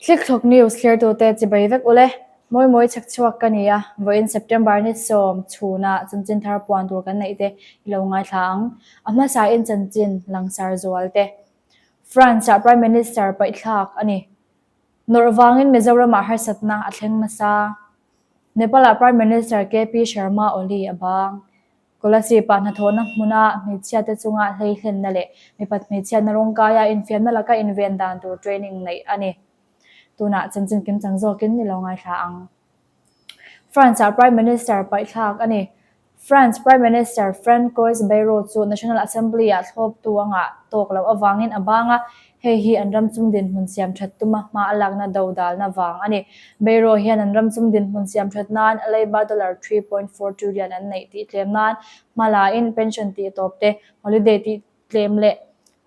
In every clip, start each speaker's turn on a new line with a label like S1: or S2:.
S1: Thlikthlawk News thlertute chibai vek ule. Mawi mawi chhak chhuak ka ni a, vawiin September ni sawm chhunah chanchin thar puan tur kan neih te i lo ngaithla ang. A hmasain chanchin langsar zual te. France-ah Prime Minister paihthlak a ni. Nawrh vangin Mizoramah harsatna a thleng nasa. Nepal-ah Prime Minister KP Sharma Oli a bang. Kolasib-ah hnathawhna hmuna hmeichhiate chunga hleihlenna leh mipat hmeichhiatna rawngkaia infiamna laka inven dan tur training neih a ni. Tunah chanchin kimchang zawkin ni lo ngaithla ang. France-ah Prime Minister paihthlak a ni. France Prime Minister Francois Bayrou chu National Assembly-ah thlawptu a ngah tawk loh avangin a bang a, hei hi an ram chung dinhmun siam that tuma hma a lakna dodalna vang a ni. Bayrou hian an ram chung dinhmun siam that nan leiba dollar 3.4 trillion an neih tih tlem nan hma lain pension tih tawp te, holiday tih Tlem leh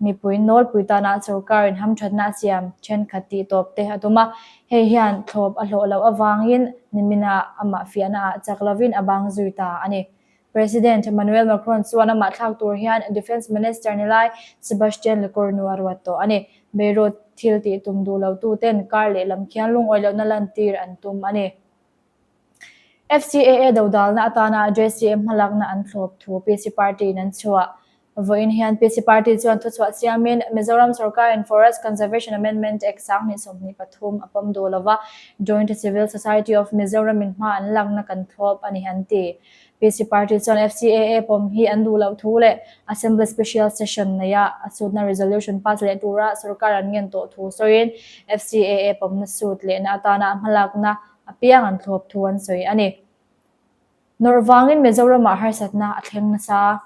S1: mipui nawlpui tana sorkarin hamthatna a siam thenkhat tih tawp te a tum a, hei hian thlawp a hlawh loh avangin nimina amah fiahna ah chak lovin a bang zui ta a ni. President Emmanuel Macron chuan amah thlak tur hian Defence Minister ni lai Sebastien Lecornu a ruat tawh a ni. Beirut thil tih tum duh lo tuten kar lehlam khian lungawi lohna lantir an tum a ni. FCAA dodalna atana JCM hmalakna an thlawp thu PC Party-in an chhuah. Vawiin hian PC Party chuan thuchhuah siamin Mizoram sorkarin Forest Conservation Amendment Act 2023 a pawm duh lova, Joint Civil Society of Mizoram-in hma an lakna kan thlawp a ni an ti. PC Party chuan FCAA pawm hi an duh loh thu leh Assembly Special Session neia a sutna resolution pass leh tura sorkar an ngen tawh thu sawiin FCAA pawmna sut lehna atana hmalakna apiang an thlawp thu an sawi a ni. Nawrh vangin Mizoramah harsatna a thleng nasa.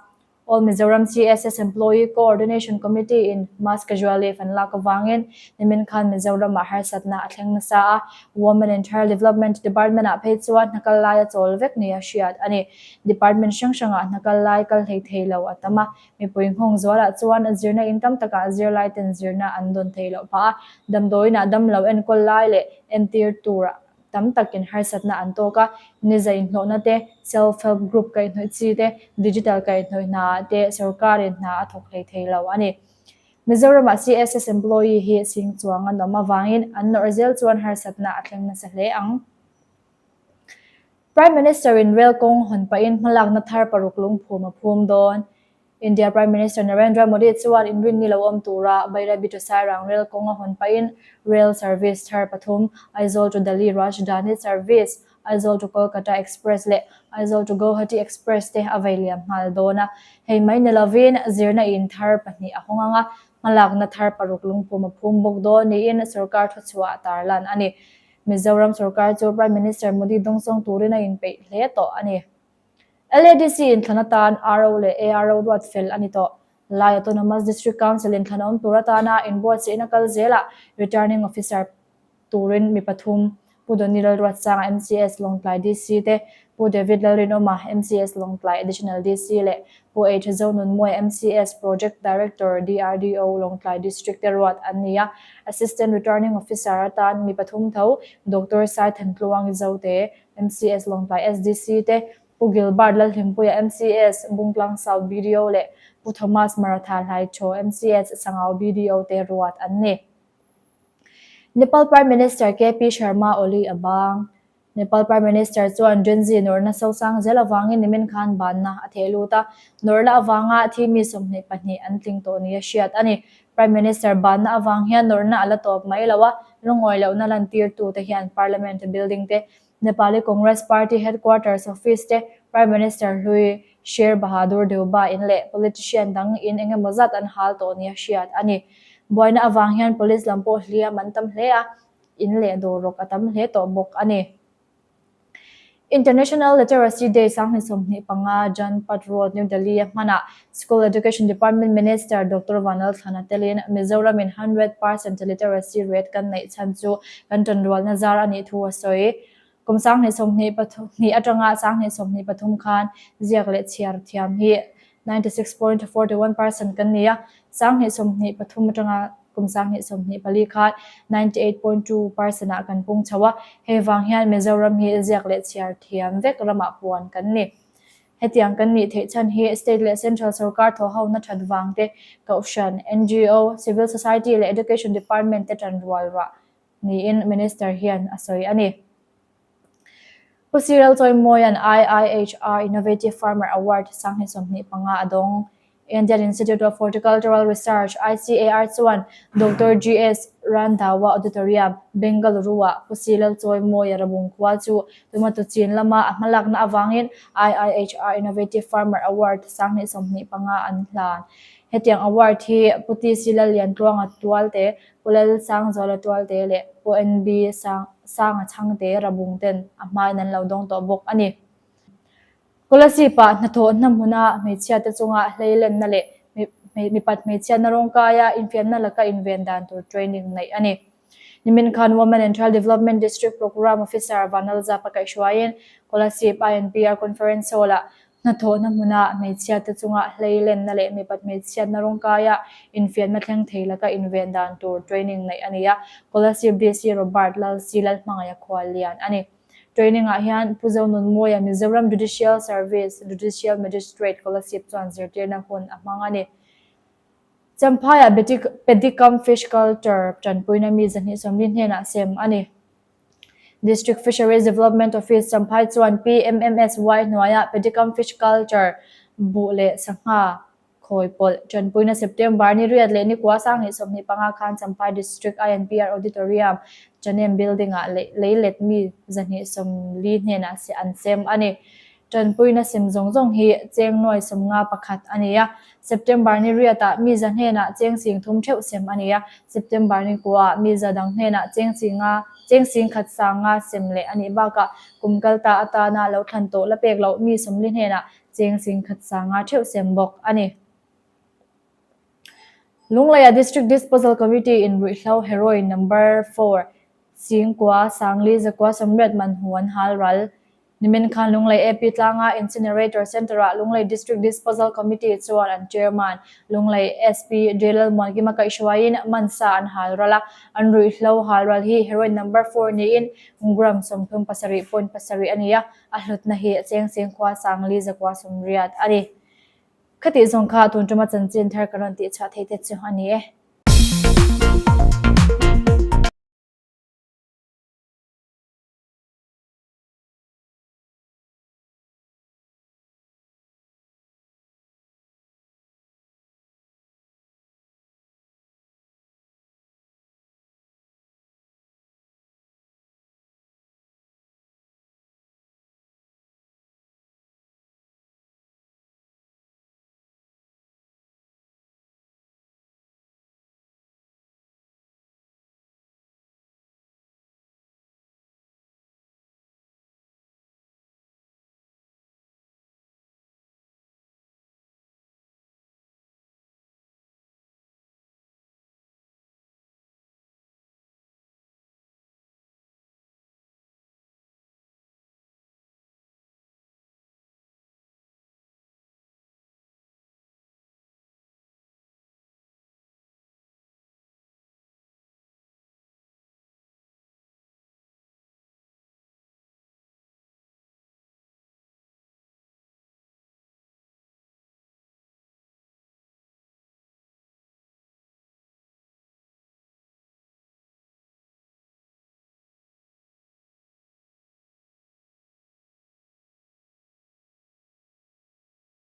S1: All Mizoram CSS Employee Co-ordination Committee in Mass Casual Leave an lak avangin nimin khan Mizoramah harsatna a thleng nasa a, Women and Child Development Department ah phei chuan hna kal lai a chawl vek nia hriat a ni. Department hrang hrangah hna kal lai kal hlei thei lo a tam a, mipui nghawng zualah chuan zirna in tam takah zirlai ten zirna an dawn thei loh phah a, damdawiinah damlo enkawl lai leh entir tur tam takin harsatna an tawk a, niza inhlawhna te, self help group kaihhnawih chi te, digital kaihhnawih hna ah te sorkarin hna a thawk hlei thei lo a ni. Mizoramah CSS employee hi sing chuang an awm avangin an nawrh zel chuan harsatna a thleng nasa hle ang. Prime Minister in rel kawng hawn pahin hmalakna thar paruk lungphum a phum dawn. India Prime Minister Narendra Modi chuan inrinni lo awm tura Bairabi to Sairang rel kawng a hawn pahin rail service thar pathum, Aizawl to Delhi Rajdhani service, Aizawl to Kolkata Express leh Aizawl to Guwahati Express te a vei liam nghal dawn a. Hei mai ni lovin zirna in thar pahnih a hawng ang a, hmalakna thar paruk lungphum a phum bawk dawn niin sorkar thuchhuah a tarlan a ni. Mizoram sorkar chu Prime Minister Modi dawngsawng turin a inpeih hle tawh a ni. LADC inthlan atan RO leh ARO ruat fel a ni tawh. Lai Autonomous District Council inthlan awm tur atana inbuatsaihna kal zelah Returning Officer turin mi pathum, Pu Donny Lalruatsanga, MCS, Lawngtlai DC te, Pu David Lalrinawma, MCS, Lawngtlai Additional DC leh Pu H. Zonunmuai, MCS, Project Director, DRDO, Lawngtlai District te ruat an ni a. Assistant Returning Officer atan mi pathum tho, Doctor Sai Thantluangi Zote, MCS, Lawngtlai SDC te, Pu Gilbert Lalhlimpuia, MCS, Bungtlang South BDO leh Pu Thomas Maratha Hlaichaw, MCS, Sangau BDO te ruat an ni. Nepal Prime Minister KP Sharma Oli a bang. Nepal Prime Minister chuan Gen Z nawrhna sosang zel avangin nimin khan banna a theh lut a, nawrhna avanga thi mi 22 an tling tawh nia hriat a ni. Prime Minister banna avang hian nawrhna a la tawp mai lo a, lungawi lohna lantirtute hian Parliament building te, Nepali Congress Party headquarters office te, Prime Minister hlui Sher Bahadur Deuba in leh politician dang in eng emaw zat an hal tawh nia hriat a ni. Buaina avang hian police lam pawh hliam an tam hle a, in leh dawr rawk a tam hle tawh bawk a ni. International Literacy Day 2025 Janpath Road, New Delhi a hmanah School Education Department Minister Doctor Vanlalthlana telin Mizoram in 100% literacy rate kan neih chhan chu kan tanrualna zar a nih thu a sawi. Kum 2022 atanga 2023 khan ziak leh chhiar thiam hi 96.41% kan ni a, 2023 atanga kum 2024 khan 98.2% ah kan pung chho a, hei vang hian Mizoram hi ziak leh chhiar thiam vek ramah puan kan ni. Hetiang kan nih theih chhan hi state leh central sorkar thawhhona that vang te, kohhran, ngo, civil society leh education department te tanrual rah. Niin Minister hian a sawi a ni. Pu Cyril Chawimawia'n IIHR Innovative Farmer Award 2025 a dawng. Indian Institute of Horticultural Research, ICAR, chuan Doctor GS Randhawa Auditorium, Bengaluru-ah Pu Cyril Chawimawia Rabung khua chu tomato chin lama a hmalakna avangin IIHR Innovative Farmer Award 2025 an hlan. Hetiang award hi Pu TC Lalliantluanga Tualte, Pu Lalsangzuala Tualte leh Pu NB Sanga Chhangte Rabung ten a hmain an lo dawng tawh bawk a ni. Kolasib-ah hnathawhna hmuna hmeichhiate chunga hleilenna leh mipat hmeichhiatna rawngkaia infiamna laka inven dan tur training neih a ni. Nimin khan Women and Child Development District Programme Officer Vanlalzapa kaihhruaiin Kolasib INPR Conference Hall-ah Hnathawhna hmuna hmeichhiate chunga hleilenna leh mipat hmeichhiatna rawngkaia infiamna thleng thei laka inven dan tur training neih a ni a, Kolasib DC Robert Lalsi Lalhmangaih a khual lian a ni. Training-ah hian Pu Zonunmawia Mizoram Judicial Service Judicial Magistrate Kolasib chuan zirtirna hun a hmang a ni. Champhaiah Pedicum Fish Culture tanpuina mi 240 hnenah sem a ni. District Fisheries Development Office Champhai chuan PMMSY hnuaiah Pedicum Fish Culture buh leh sangha khawi pawlh tanpuina September ni riat leh ni kua 2025 khan Champhai District INPR Auditorium Chanem Building-ah leilet mi 240 hnenah an sem a ni. Tanpuina sem zawng zawng hi cheng nuai 51 a ni a, September ni riatah mi za hnenah cheng 30 theuh sem a ni a, September ni kuaah mi za dang hnenah cheng singa cheng 10,000 sanga sem leh a nih bakah kum kal ta atana lo thlan tawh la pek loh mi 40 hnenah cheng 10,000 sanga theuh sem bawk a ni. Lungleiah District Disposal Committee in ruihhlo heroin number four 9,000 4 980 man hu an hal ral. Nimin khan Lunglei AP tlanga Incinerator Centre-ah Lunglei District Disposal Committee chuan an Chairman, Lunglei SP J Lalmuankima kaihhruaiin mansa an hal ral a, an ruihhlo hal ral hi heroin number four niin gram 37.7 a ni a, a hlutna hi cheng cheng khua 4,980 a ni. Khatih zawng kha tun tuma chanchin thar ka rawn tihchhuah theih te chu a ni e.